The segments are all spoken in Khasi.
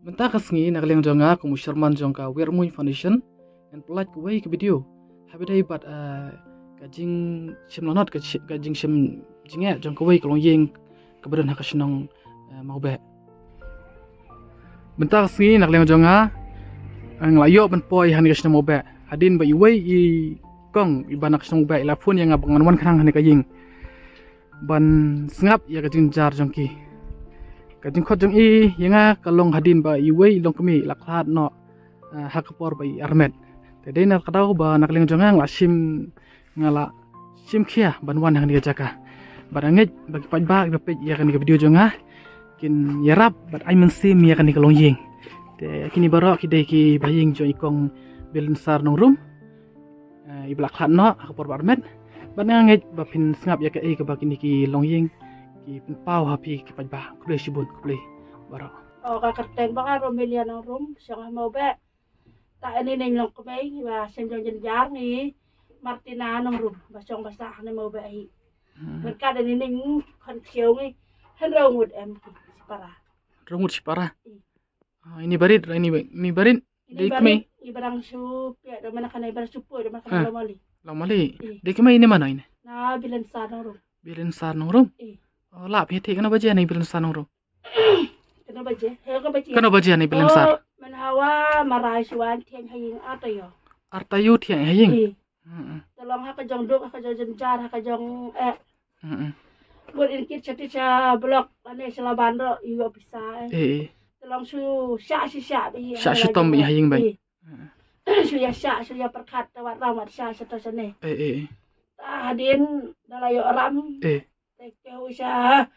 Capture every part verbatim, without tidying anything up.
Mynta ka sngi na ka liang jong nga kum u chairman jong ka Wiar Muin Foundation, ngan pyllait kawei ka video ha ba ïadei bad, eh, ka jingshim lanot, ka shi-, ka jingshim jingeh jong kawei ka longïing kaba don ha ka shnong, eh, Mawbeh. Mynta ka sngi na ka liang jong nga, eh, nga la ïoh ban poi ha kane ka shnong Mawbeh hadien ba iwei i kong iba na ka shnong Mawbeh i la phone ïa nga ba ngan wan khnang ha kane ka ïing ban sngap ïa ka jingjynjar jong ki. Ka jingkhot jong i ïa nga ka long hadien ba iwei i longkmie i la khlad noh, eh, ha ka por ba i armet. Te dei na ka daw ba na ka liang jong nga nga la shim, nga la shim khia ban wan ha kane ka jaka. Bad nga ngeit ba ki paidbah kiba peit ïa kane ka video jong nga kin ïarap bad ai mynsiem ïa kane ka longïing. Te kine baroh ki dei kiba ha ïing jong i kong Bilensar Nongrum, eh, iba la khlad noh ha ka por ba armet. Bad nga ngeit ba phin sngap ïa kaei kaba kine ki longïing ki pynpaw ha phi ki paidbah. Khublei shibun, khublei baroh. O, ka kyrteng ba nga Romelia Nongrum, shong ha Mawbeh. Ta ini ning longkmie ba shim jong jynjar ngi Martina Nongrum ba shong ba sah ha Mawbeh hi. Hmm. Mynta ini ning khon ksiew ngi hynriew ngut em ki shipara. Hynriew ngut shipara. I. Ah, ini barit, ini ba-, ini barit. Ini dei barit, kmie. I barang shu pia da mana kana i barang shu poi da mana kana. Ha. Lawmali. Lawmali. I. Dei kmie ini mano ini? Na Bilensar Nongrum. Bilensar Nongrum. I. Oh, la phi thik kano ba jia ini Bilensar Nongrum? Kano ba jia? He kano ba jia? Kano ba jia ini Bilensar? Oh, man hawa marai shuan thiang ha ïing arta ïoh. Arta ïoh thiang ha ïing. I. Mm-mm. Te long ha ka jong duk, ha ka jong jynjar, ha ka jong eh. Mm-mm. Ngut in kit sha ti sha block lane sha Laban ro ïoh pisa eh. Eh, eh. Te long shu sha shu sha bi. Sha shu tom bi ha ïing bai. Eh. Mm-mm. Shu ïa sha, shu ïa pyrkhat te wat ram wat sha sha to sha ne. Eh, eh, eh. Ta hadien da la ïoh ram. Eh. Te kiew sha,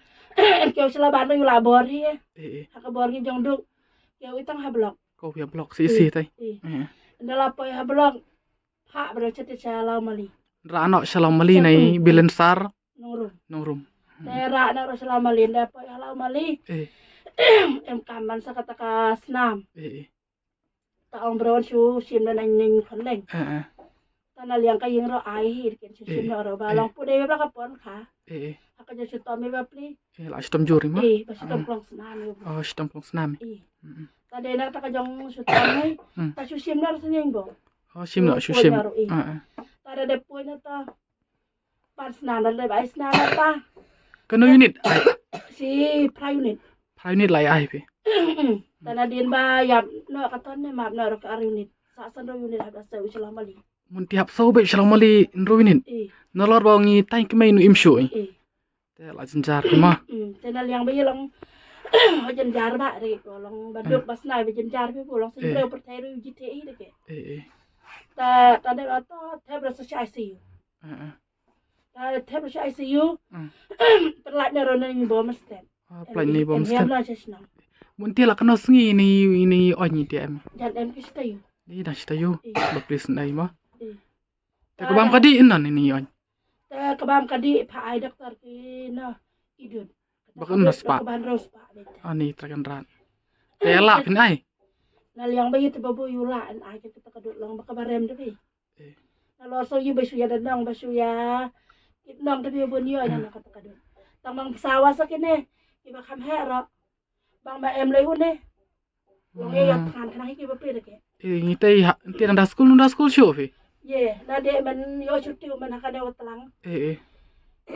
kiew sha Laban ro ïoh la bor hi eh. Eh, eh. Ha ka bor ngi jong duk. Kiew i tang ha block. Kiew ïa block si si tai. Eh. Eh. Da la poi ha block. Phah ba da chati sha Lawmali. Ra noh sha Lawmali na i Bilensar Nongrum. Nongrum. Te ra noh ra sha Lawmali, da poi ha Lawmali. Eh. Em kam man sa kata ka snam. Eh, eh. Ta ong bron shu shim da nang ning khon leng. Eh, eh. Ta na liang ka ïing ro ai hi kin shu shim da ro ba long pu de ba ka pon kha. Eh, eh. Ha ka jong shu tom ba pli. Eh, la shu tom jur ma? Eh, ba shu tom klong snam. Oh, shu tom klong snam. Eh. Mm, mm. Ta de na ta ka jong shu tom ni. Mm. Ta shu shim na ro snieng bo. Oh, shim na shu shim. Ah, ah. Ta da de poi na ta. Pan snam da de bai snam na ta. Kano unit ai? Si pra unit. Pra unit lai ai phi. Ta na din ba ïap no ka ton ne map no ro ka ar unit. Sa san ro unit hap da sa u sha Lawmali. Mun ti hap sa u be sha Lawmali ro unit. Eh. Na lor ba ngi tai kmie nu im shu. Eh. Te la jynjar ma. Mm, te na liang ba ïa long. Ho jynjar ba re ko long ba duk ba snai ba jynjar ba ko long sing. Eh. Ro per te ru ji te i de ke. Eh, eh. Ta ta de la to te bra sa sha I C U. Eh, eh. Ta te bra sha I C U. Mm. Per la ne ro ne ni bo ma stet. Ah, per la ne bo ma stet. Mun ti la kano sngi ni ni oi ni te em. Jan em ki sta yu. Ni da sta yu. Eh. Ba plis nai ma. Eh. Te ka bam ka dih ïa nani ïoh. Te ka bam ka dih pha ai doktor ki na idun. Ba ka na spah. Ba ka ban ro spah beit. Ani trakan rat. Te la phin ai. Na liang ba ïa te ba bu ïa la an ai ka ta ka dut long ba ka ba rem de bi. Eh. Na lo so ïa ba shu ïa da nong ba shu ïa. Kit nong de bi bu ïoh na ka ta ka dut. Tang bang sawa sa kine. Ki ba kham he ro. Bang ba em lei une. Long ye ïa than kana hi ki ba pli de ke. Eh, ngi tei ha, ngi tei nang da skul, nang da skul shu phi. Ye, na de man ïoh shu tiu man ha ka de wa tlang. Eh, eh.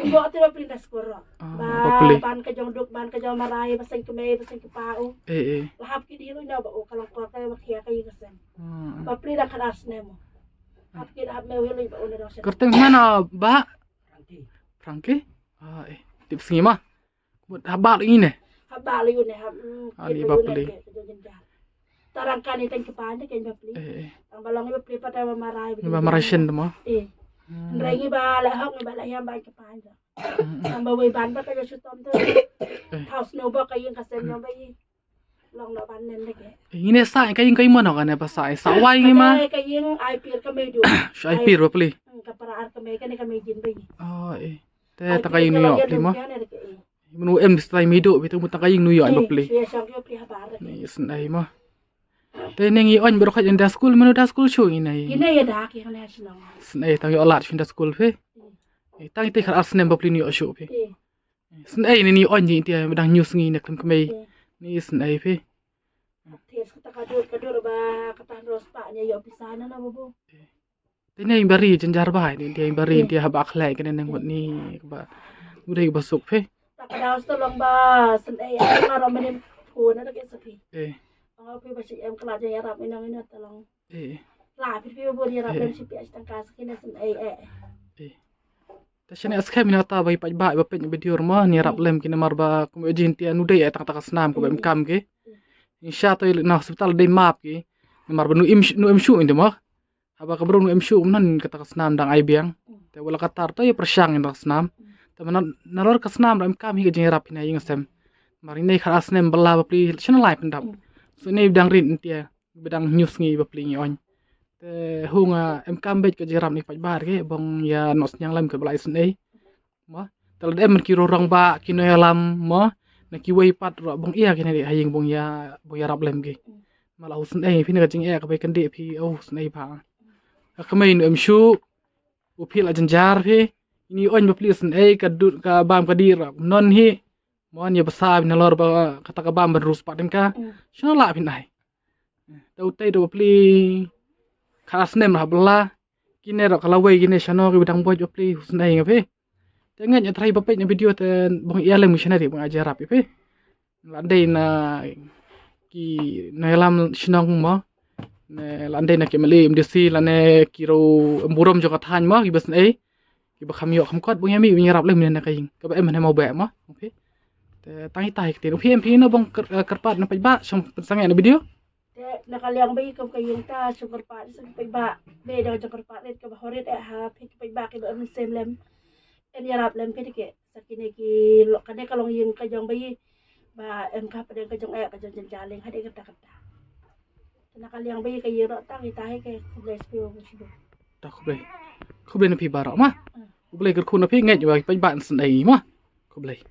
Ïoh te ba pli da skul ro. Ah, ba pli. Ban ka jong duk, ban ka jong marai, ba seng kmie, ba seng kpa u. Eh, eh. La hap ki di lu na ba u ka long por ka ba khia ka yi ka seng. Hmm. Ba pli da ka da snem. Hap ki da hap me wi lu ba u na dong snem. Kyrteng mana ba? Frankie. Frankie? Ah, eh. Tip sngi ma. Mut haba lu ine. Haba lu ine hab. Ani ba pli. Tarang kani tang kipan de ken ba pli. Eh, eh. Tang balong ba pli pada ba marai. Ba marai shen de ma. Eh. Hmm. Ndrai ngi ba la hok ngi ba la yam ba kipan de. Hmm, hmm. Tang ba wei ban ba ka jo sutom tu. Eh. Thaus no ba ka yin ka sen no ba yi. Long no ban nen de ke. Eh, ine sa ka yin ka yin ma no ka ne ba sa sa wai ngi ma. Ka yin ai pir ka me du. Shu ai pir ba pli. Hmm, ka para ar ka me ka ne ka me jin ba yi. Oh, eh. Te ta ka ïing nu ïoh phi ma. Menu em stai mi do bit mu ta ka ïing nu ïoh ba pli. Ni sndai ma. Te ne ngi oin bro kha ïa da skul menu da skul shu ngi nai. Ine ïa da ki hane shnong. Sndai tang ïoh lad shin da skul phi. Tang te khar ar snem ba pli nu ïoh shu phi. Sndai ne ni oin ji te dang news ngi ne khlem kmai. Ni sndai phi. Thied sa kata ka dur, ka dur ba kata hynriew spah ne ïoh pisa na na babu. Te ne bari jynjar ba ne, te bari te haba khlek kane nang wat ni ba u dei ba suk phi. Ta ka daw sta long ba sendai ai ma ro menim phone na ke sa phi. Eh. Ong phi ba shi em kala jai arab ino ino ta long. Eh. La phi phi bo ni arab lem shi pi ai tang ka sa kine sendai eh. Eh. Ta shane as khem ina ta ba i paidbah ba pyn video ma ni arab lem kine mar ba kum ejin tia nu dei ai tang ta ka snam ko ba em kam ke. Insha to i na hospital dei map ke. Mar ba nu im nu im shu inde ma. Haba ka bru nu em shu um nan kata ka snam dang ai biang. Te wala ka tar to ïa pyrshang ïa ka snam. Te mana nalor ka snam ra em kam hi ka jingïarap hi na ïing sem. Mar ine kha snem bala ba pli shana lai pyndap. So ine dang rit ntia ba dang news ngi ba pli ngi on. Te hu nga em kam bej ka jingïarap ni paidbah ke bong ïa nos nyang lem ka balai snei. Mo, te lada em ki rorong ba ki nongïalam mo na kiwei pat ruh bong ïa kine dei ha ïing bong ïa bong ïarap lem ki. Ma la husnei phi na ka jingeh ka bai kyndit phi oh husnei ba. Ka kmei nu em shu u phi la jynjar phi ni oin ba pli husnei ka dut ka bam ka dir ruh non hi. Mo ïa basa phi nalor ba kata ka bam ban rus pat ding ka. Shano la phi nai. Te utei da ba pli kha snem ha bala. Kine ruh ka lawei kine shano ki ba dang boj ba pli husnei nga phi. Te ngeit ïa trai ba peit na video te bong ïa lem shane ri bong ajarap ïa phi. La dei na ki nongïalam shnong mo. Ne la dei na ki M L A M D C lane ki ro burom jong ka thaiñ mo ki ba snei. Ki ba kham ïoh kham kot bong ïa mih bong ïarap lem ne na ka ïing. Ka ba em ne mo ba mo. Okay. Te tang ita hi ktien. Okay, em phi no bong kyrpad na paidbah shong pynsangeh na video. Te na ka liang ba i kum ka ïing ta shu kyrpad sa ki paidbah. Be dang jong kyrpad rit kaba horit eh ha phi ki paidbah ki ba em sem lem. Em ïarap lem phi dei ke sa kine ki lo kane ka long ïing ka jong ba i ba em ka pdeng ka jong eh ka jong jynjar leng ha dei kata kata. Te na ka liang ba i ka ïing ro ta kita hi ke khublei spi wa shu. Ta khublei. Khublei na phi baroh ma. Khublei kyrkhu na phi ngeit wa ki paidbah sendai ma. Khublei.